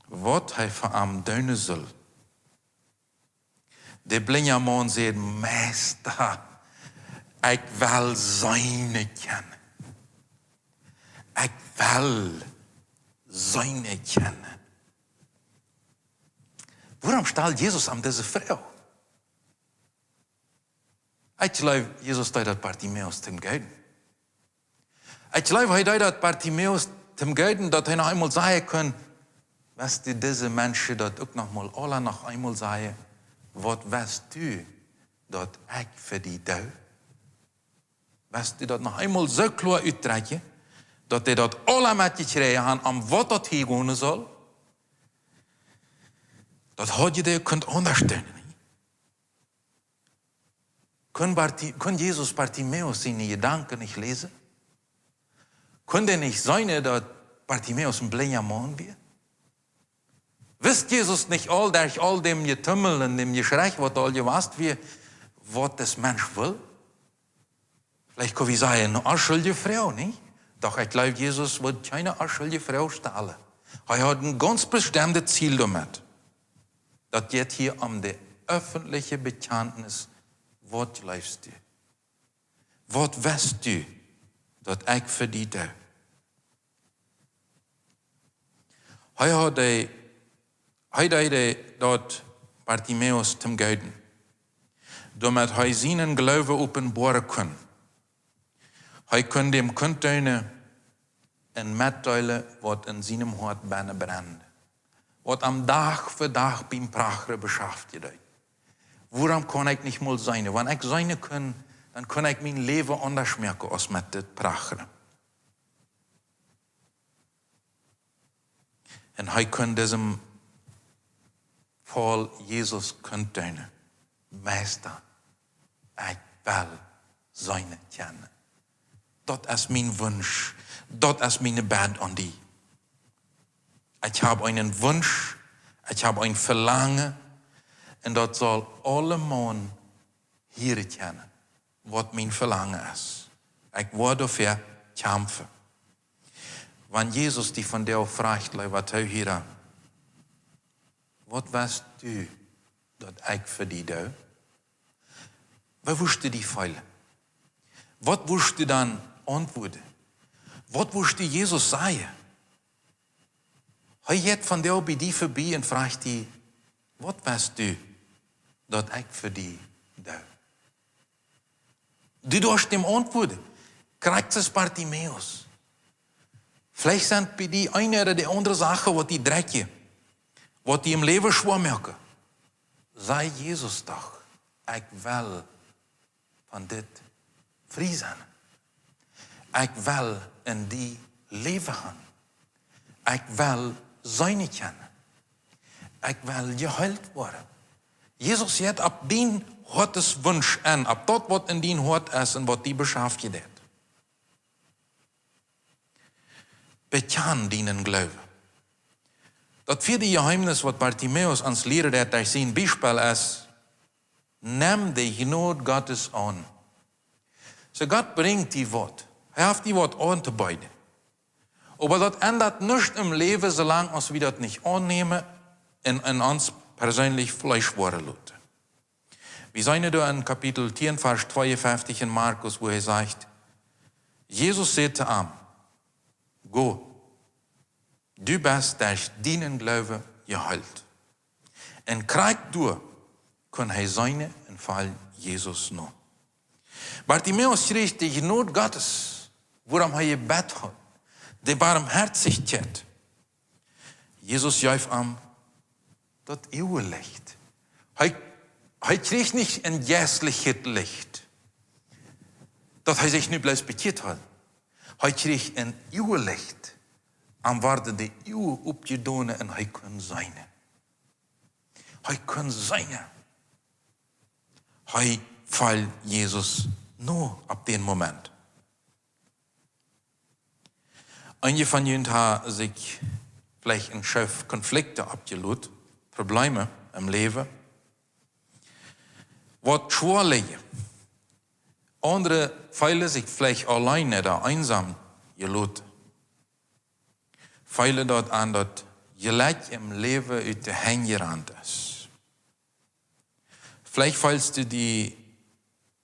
waut hee fa am doonen sull. De blinja Maun säd, Meista, ekj well seenen kjennen. Ekj well seenen kjennen. Wuarom stald Jesus am dise Froag? Ekj jleew, Jesus deed daut Bartimäus toom Gooden. Ekj jleew, hee deed daut Bartimäus toom Gooden, daut hee noch eemol sajen kunn, weetst du, dise Menschen daut uk noch mol aula noch eemol sajen, waut weetst du, daut ekj fa die doo? Weetst du, daut noch eemol soo kloa utdrekjen, daut dee daut aula metjekjräajen haben, om waut daut hia gonen sull? Daut haud je dee kunt aundasch doonen, nich? Kunn Barti-, kunn Jesus Bartimäus siene Jedanken nich läsen? Kunn hee nich seenen, daut Bartimäus een blinja Maun wia? Wist Jesus nich aul, derch aul däm Jetummel un däm Jeschrei, waut aul jewast wia, waut dis Mensch wull? Veleicht kunn wie sajen, eene onschuldje Froag, nich? Doch ekj jleew, Jesus wull kjeene onschuldje Froag stalen. Hee haud een gaunz bestemdet Ziel doamet. Daut jeit hia om de öffentliche Bekjantnis, waut jleefst du? Waut weetst du, daut ekj fa die doo? Hee haud dee, hee deed dee daut Bartimäus toom Gooden, doamet hee sienen Gloowen openboaren kunn. Hee kunn däm kundjäwen, Un metdeelen, waut en sienem Hoat bennen brennd. Waut am Dach fa Dach biem Prachren beschaftjen deed. Wuarom kaun ekj nich mol seenen? Wan ekj seenen kunn, dan kunn ekj mien Läwen aundasch moaken aus met dit Prachren. Un hee kunn disen Faul Jesus kunn doonen: Meista, ekj well seenen kjennen. Daut es mien Wunsch. Daut es mien Bäd aun die. Ekj hab eenen Wunsch. Ekj hab een Velangen. Un daut saul aulemaun hieren kjennen, waut mien Velangen es. Ekj woa doafäa kjamfen. Wan Jesus die vondoag froacht, leewa Toohiera: Waut west du, daut ekj fa die doo? Woo wurscht du die feelen? Waut wurscht du dan auntwuaden? Waut wurscht du Jesus sajen? Hee jeit vondoag bie die verbie un froacht die: Waut west du, daut ekj fa die doo? Du doascht am auntwuaden. Krakjt soo aus Bartimäus. Veleicht sent bie die eene ooda de aundre Sachen, waut die drekjen, waut die em Läwen schwoa moaken. Saj Jesus doch: Ekj well von dit frie sennen. Ekj well en die läwen gonen. Ekj well seenen kjennen. Ekj well jeheelt woaren. Jesus jeit opp dien Hoateswunsch en, opp daut, waut en dien Hoat es un waut die beschaftjen deit. Bekjan dienen Gloowen. Daut vieede Jeheemnis, waut Bartimäus ons lieren deit derch sien Biespel, es: Nem de Jnod Gottes aun. Soo, Gott brinjt die waut. Hee haft die waut auntobeeden. Oba daut endat nuscht em Läwen, soo lang aus wie daut nich aunnämen un en ons perseenlich Fleesch woaren loten. Wie seenen doa en Kapitel tieen, Varsch tweeunfeftich en Markus, wua hee sajcht: Jesus säd to am: Go, du best derch dienen Gloowen jeheelt. Un krakjt doa kunn hee seenen un foll Jesus no. Bartimäus kjrieech de Jnod Gottes, wuarom hee jebät haud, de Barmhoatichkjeit. Jesus jeef am daut Uagenlicht. Hee, hee kjrieech nich een jeistlichet Licht, daut hee sikj nu bloos bekjieet haud. Hee kjrieech een Uagenlicht. Am worden de Uagen opjedonen un hee kunn seenen. Hee kunn seenen. Hee foll Jesus no opp dän Moment. Eenje von junt haben sikj veleicht en Schoof Konflikten oppjelot, Probleme em Läwen, waut schwoa lijen. Aundre feelen sikj veleicht auleen ooda eensam jeloten. Feelen daut aun, daut Jlekj em Läwen ut de Henj jerant es. Veleicht feelst du die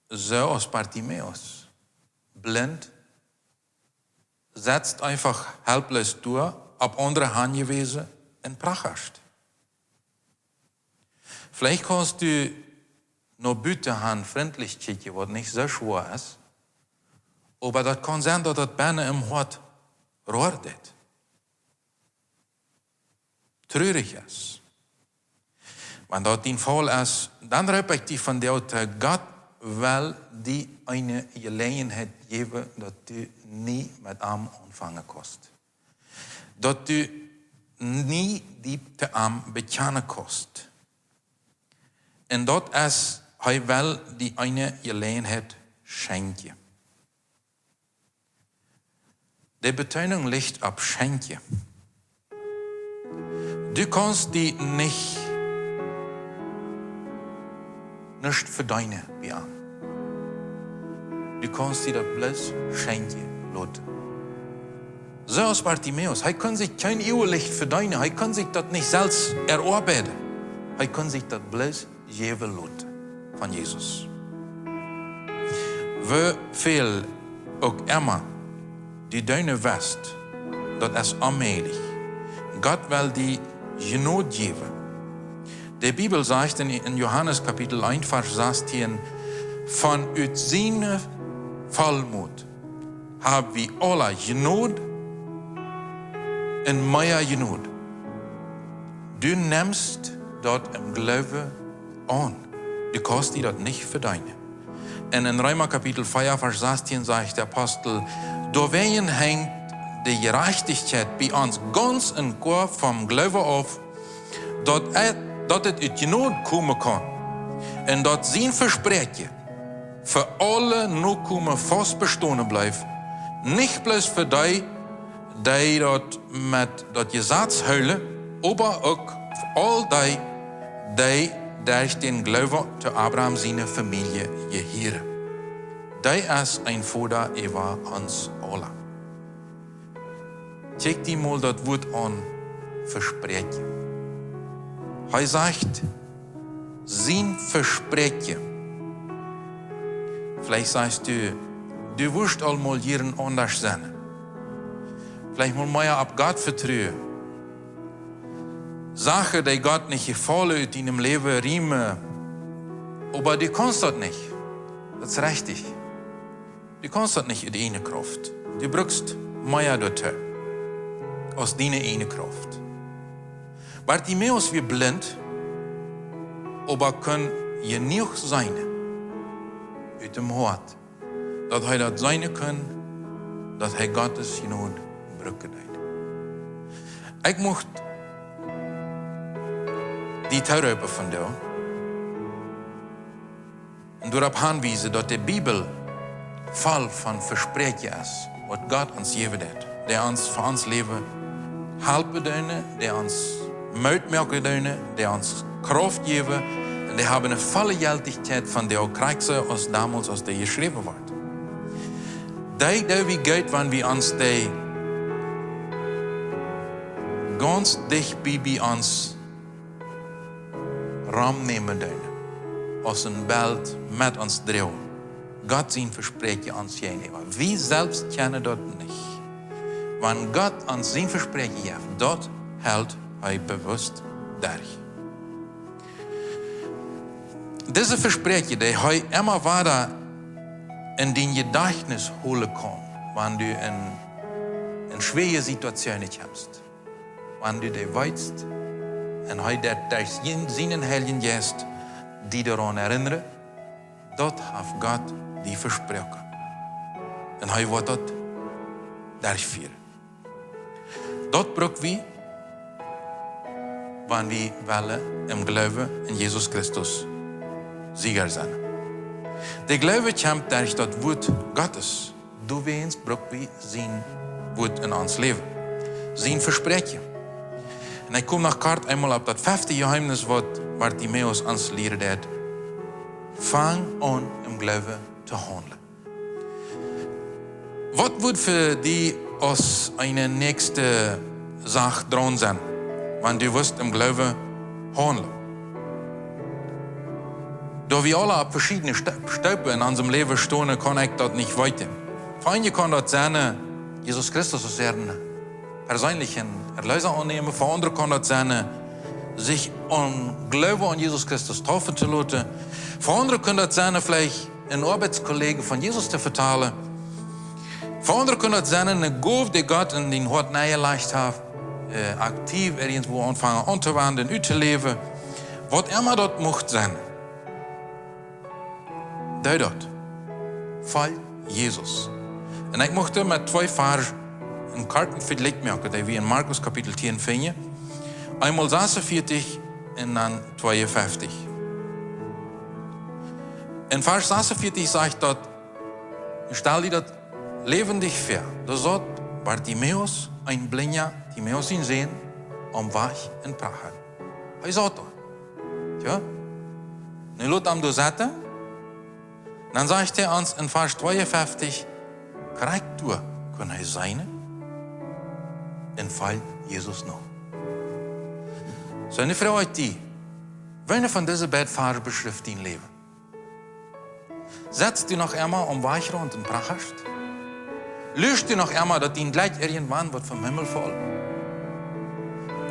soo aus Bartimäus, blint, setst eefach helploos doa, opp aundre aunjewäsen un prachrst. Veleicht kaust du no buten han frintlich kjikjen, waut nich soo schwoa es, oba daut kaun sennen, daut daut bennen em Hoat roa deit, trurich es. Wan daut dien Faul es, dan roop ekj die vondoag too: Gott well die eene Jeläajenheit jäwen, daut du nie met am aunfangen kaust. Daut du nie die to am bekjanen kaust. Un daut es, hee well die eene Jeläajenheit schenkjen. De Betonunk licht opp schenkjen. Du kaust die nich, nuscht vedeenen bie am. Du kaust die daut bloos schenkjen loten. Soo aus Bartimäus, hee kunn sikj kjeen Uagenlicht vedeenen, hee kunn sikj daut nich selfst eroabeiden. Hee kunn sikj daut bloos jäwen loten von Jesus. Woo väl uk emma du doonen west, daut es onmäajlich. Gott well die Jnod jäwen. De Bibel sajcht en, en Johanes Kapitel eent, Varsch sastieen: Von ut siene Vollmot hab wie aule Jnod Un mea Jnod. Du nemst daut em Gloowen aun. Du kaust die daut nich vedeenen. Un en Reema Kapitel vea, Varsch sastieen sajcht de Apostel: Doawäajen henjt de Jerajchtichkjeit bie ons gaunz un goa vom Gloowen auf, daut et, daut et ut Jnod komen kaun, un daut sien Vespräakjen fa aule Nokomen faust bestonen blift, nich bloos fa dee, dee daut met daut Jesaz hoolen, oba uk fa aul dee, dee derch dän Gloowen to Abraham siene Famielje jehieren. Dee es een Voda äwa ons aula. Kjikj die mol daut Wuat aun, Vespräakjen. Hee sajcht, sien Vespräakjen. Veleicht sajchst du, du wurscht aul mol jieren aundasch sennen. Veleicht mol mea opp Gott vetruen. Sachen, dee Gott nich jefaulen, ut dien Läwen riemen. Oba du kaust daut nich. Daut es rajcht. Du kaust daut nich ut diene Krauft. Du brukst mea doatoo aus diene eejne Krauft. Bartimäus wia blint, oba kunn jenuach seenen ut däm Hoat, daut hee daut seenen kunn, daut hee Gott siene Jnod brucken deed. Ekj mucht die tooroopen vondoag un doaropp hanwiesen, daut de Bibel voll von Vespräakjen es, waut Gott ons jäwen deed, dee ons fa ons Läwen halpen doonen, dee ons Moot moaken doonen, dee ons Krauft jäwen, un dee haben eene volle Jeltichkjeit von dee uk krakjt soo aus domols, aus dee jeschräwen worden. Dee, dee wie goot, wan wie ons dee gaunz dicht bie, bie ons romnämen doonen, aus een Belt met ons droagen. Gott sien Vespräakjen ons jäajenäwa. Wie selfst kjennen daut nich. Wan Gott ons sien Vespräakjen jeft, daut helt hee bewusst derch. Dise Vespräakjen, dee hee emma wada en dien Jedajchtnis holen kaun, wan du en, en schwoare Situationen kjemst. Wan du dee weetst, un hee deit derch sien, sienen Heiljen Jeist die doaraun erinnern, daut haft Gott die vesproaken. Un hee woat daut derchfieren. Daut bruck wie, wan wie wellen em Gloowen en Jesus Christus Sieger sennen. De Gloowen kjemt derch daut Wuat Gottes. Doawäajen bruck wie sien Wuat en ons Läwen. Sien Vespräakjen. Un ekj kom noch kort eemol opp daut fefte Jeheemnis, waut Bartimäus ons lieren deed. Fang aun, em Gloowen to haundlen. Waut wudd fa die aus eene näakjste Sach draun sennen, wan du wurscht em Gloowen haundlen? Doa wie aule opp veschiedne Sto-, Stoopen en onsem Läwen stonen, kaun ekj daut nich weeten. Fa eenje kaun daut sennen, Jesus Christus aus äaren perseenlichen Erleesa aunnämen. Fa aundre kaun daut sennen, sikj em Gloowen aun Jesus Christus deepen to loten. Fa aundre kaun daut sennen, veleicht een Oabeitskollege von Jesus to vetalen. Fa aundre kaun daut sennen, eene Gow, dee Gott en dien Hoat nenjelajcht haft, äh, aktiv irjentwoo aunfangen auntowenjen, uttoläwen. Waut emma daut mucht sennen. Doo daut. Folj Jesus. Un ekj mucht met twee Varsch een korten Vejlikj moaken, dee wie en Markus Kapitel tieen finjen. Eemol sasuntwintich un dan tweeunfeftich. En Varsch sasuntwintich sajcht daut, stal die daut läwendich väa. Doa saut Bartimäus, een Blinja, Timäus sien Sän, aum Wajch en Pracha. Hee saut doa. Tja. Nu lot am doa sitten. Dan sajcht hee ons en Varsch tweeunfeftich, krakjt doa kunn hee seenen un foll Jesus no. Soo, nu froag ekj die, woone von dise beid Varsch beschrift dien Läwen? Setst du noch emma aum Wajchraunt un prachascht? Luascht du noch emma, daut dien Jlekj irjentwan woat vom Himmel faulen?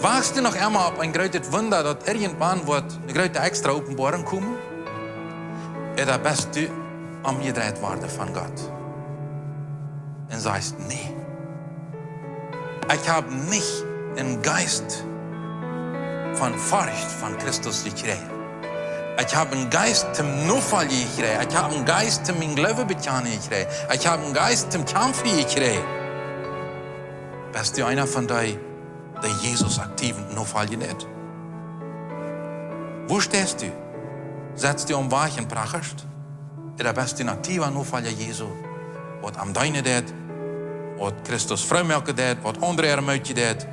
Wachtst du noch emma opp een grootet Wunda, daut irjentwan woat eene groote extra Openboarunk komen? Ooda best du omjedreit worden von Gott un sajchst: Nä. Ekj hab nich een Jeist von Forcht von Christus jekjräajen. Ekj hab een Jeist toom nofoljen jekjräajen. Ekj hab een Jeist toom mienen Gloowen bekjanen jekjräajen. Ekj hab een Jeist toom kjamfen jekjräajen. Best du eena von dee, dee Jesus aktiv nofoljen deit? Wua steist du? Setst du aum Wajch un prachascht? Ooda best du een aktiwa Nofolja Jesu, waut am deenen deit, waut Christus froo moaken deit, waut aundre ermutigen deit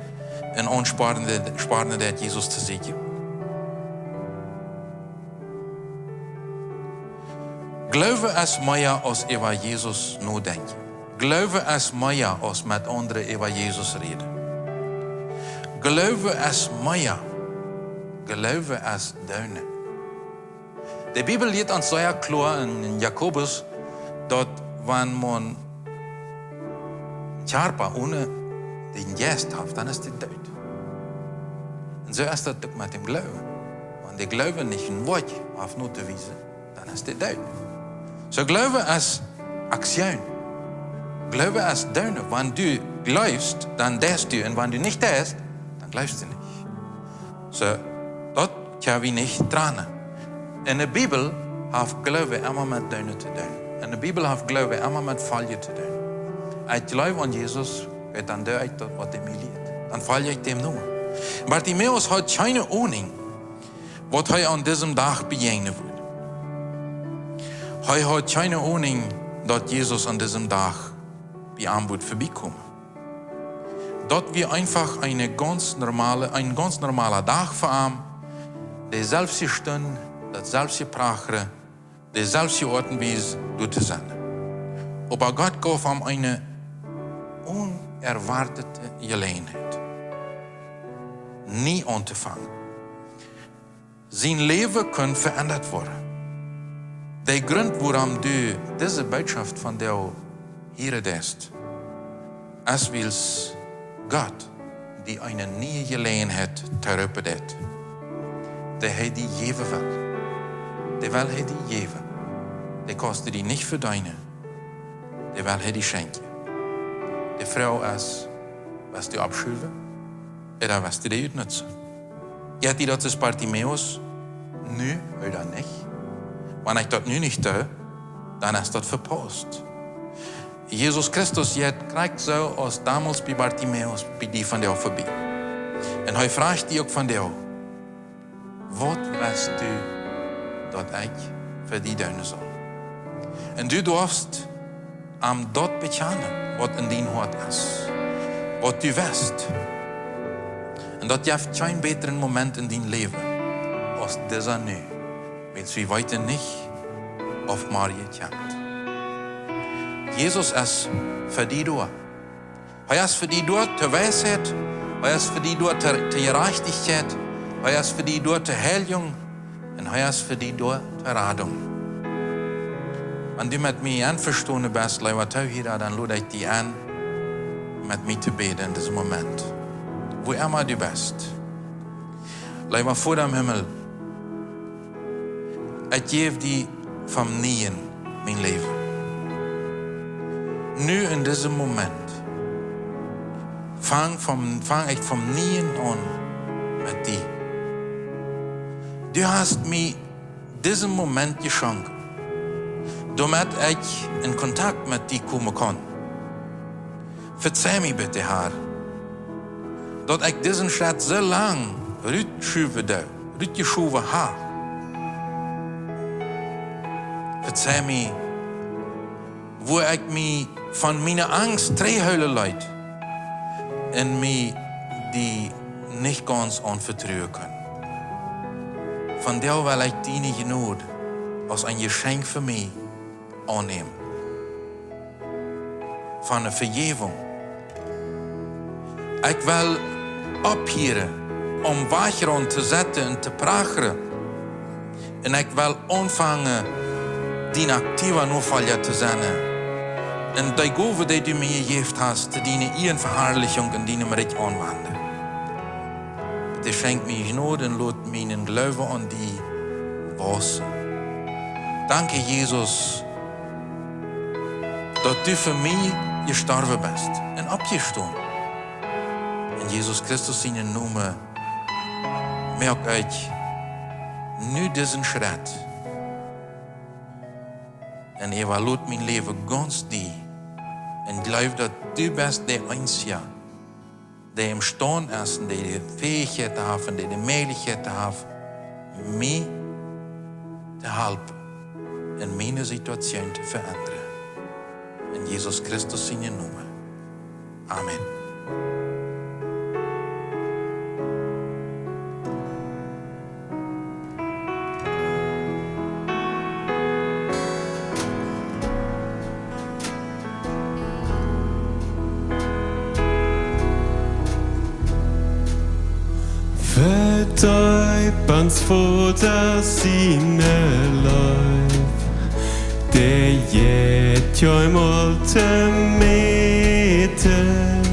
un aunspornen deit, spornen deit, Jesus to sieekjen? Gloowen es mea aus äwa Jesus nodenkjen. Gloowen es mea aus met aundre äwa Jesus räden. Gloowen es mea. Gloowen es doonen. De Bibel lieet ons sea kloa en, en Jakobus, daut wan maun Kjarpa onen dän Jeist haft, dan es dee doot. Un soo es daut uk met däm Gloowen. Wan de Gloowen nich een Woakj haft notowiesen, dan es dee doot. Soo Gloowen es Aktion. Gloowen es doonen. Wan du jleefst, dan deist du. Un wan du nich deist, dan jleefst du nich. Soo, daut kjenn wie nich trannen. En de Bibel haft Gloowen emma met doonen to doonen. En de Bibel haft Gloowen emma met foljen to doonen. Ekj jleew aun Jesus, weet, dan doo ekj daut, waut hee mie lieet. Dan folj ekj däm no. Bartimäus haud kjeene Ahnung, waut hee aun disen Dach bejäajnen wudd. Hee haud kjeene Ahnung, daut Jesus aun disen Dach bie am wudd verbiekomen. Daut wia eefach een gaunz normala, een gaunz normala Dach fa am. Deeselwje Stund, daut selwje Prachren, deeselwje Oat un Wies doa to sennen. Oba Gott jeef am eene onerwoatete Jeläajenheit, nie auntofangen. Sien Läwen kunn veendat woaren. De Grunt, wuarom du dise Bootschoft vondoag hieren deist, es wiels Gott die eene niee Jeläajenheit toroopen deit, dee hee die jäwen well. Dee well hee die jäwen. Dee kaust du die nich vedeenen. Dee well hee die schenkjen. De Froag es, west du oppschuwen, ooda west du dee utnutzen? Jeit die daut soo aus Bartimäus, nu ooda nich? Wan ekj daut nu nich doo, dan es daut vepaust. Jesus Christus jeit krakjt soo aus domols bie Bartimäus, bie die vondoag verbie. Un hee fruacht die uk vondoag: Waut west du, daut ekj fa die doonen saul? Un du darfst am daut bekjanen, waut en dien Hoat es, waut du west. Un daut jeft kjeen bätren Moment en dien Läwen aus disa nu, wiels wie weeten nich, auf morjen kjemt. Jesus es fa die doa. Hee es fa die doa to Weisheit, hee es fa die doa to, to Jerajchtichkjeit, hee es fa die doa to Heiljunk, un hee es fa die doa to Radunk. Wan du met mie envestonen best, leewa Toohiera, dan lod ekj die en, met mie to bäden en disen Moment. Wua emma du best. Leewa Voda em Himmel, ekj jäw die vom nieen mien Läwen. Nu en disen Moment fang, vom, fang ekj vom nieen aun met die. Du hast mie disen Moment jeschonken, doamet ekj en Kontakt met die komen kaun. Vezeih mie bitte, Herr, daut ekj disen Schrett soo lang rutschuwen doo, rutjeschowen hab. Vezeih mie, wua ekj mie von miene Angst trigjhoolen leet un mie die nich gaunz aunvetruen kunn. Vondoag well ekj diene Jnod aus een Jeschenkj fa mie aunnämen. Von eene Vejäwunk. Ekj well opphieren, om Wajch rom to setten un to prachren. Un ekj well aunfangen, dien aktiwa Nofolja to sennen. Un dee Gowen, dee du mie jejäft hast, to diene Ieejenveharlichunk un dien Rikj aunwenden. Bitte schenkj mie Jnod un lot mienen Gloowen aun die wausen. Danke, Jesus, daut du fa mie jestorwen best un oppjestonen. En Jesus Christus sienen Nomen moak ekj nu disen Schrett un äwalot mien Läwen gaunz die un jleew, daut du best de eensja, dee emstaund es un dee de Fäichkjeit haft un dee de Mäajlichkjeit haft, mie to halpen un miene Situation to veendren. En Jesus Christus sienen Nomen. Amen. Vedeep ons Voda siene Leew, dee jeit kjeenmol to Meten.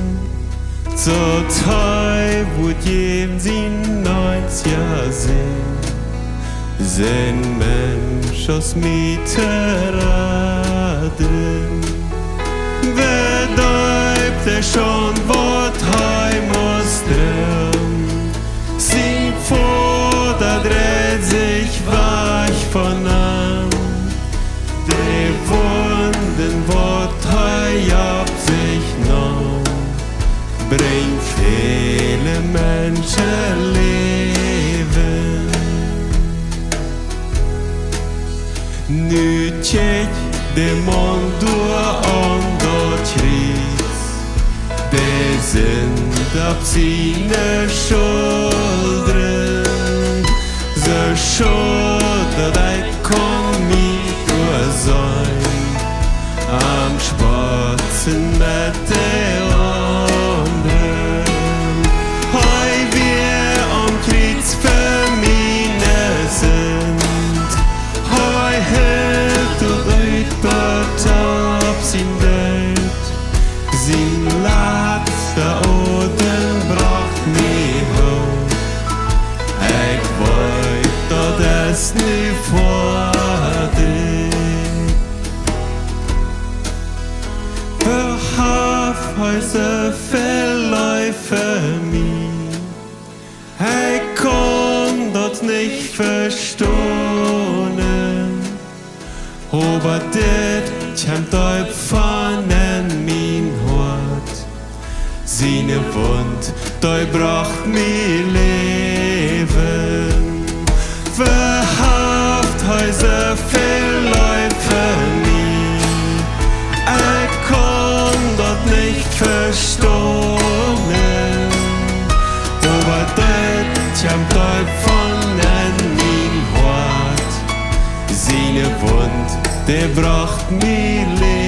Soo tee wudd jäwen sien eensja Sän, sien Mensch aus mie to raden. Vedeep dee schonn, waut hee must droagen. Sien Voda dreid sikj wajch von am. De Wunden, waut hee opp sikj neem, brinjt väle Menschen Läwen. Nu kjikjt de Maun doa aun daut Kjriez, de Sind opp siene Schuldren. Soo schod daut ekj kaun mie doa seenen, am spotten met de aundren. Hee wia aum Kjriez fa miene Sind. Hee hilt daut ut, bat opp sien Doot. Sien latsta Odem brocht mie Hopninj. Ekj weet, daut es nu foadich. Woo haft hee soo väl Leew fa mie? Ekj kaun daut nich vestonen. Oba dit kjemt deep von en mien Hoat. Siene Wund, dee brocht mie Läwen. Woo haft hee soo väl Leew fa mie? Ekj kaun daut nich vestonen. Oba dit kjemt deep von en mien Hoat. Siene Wund, dee brocht mie Läwen.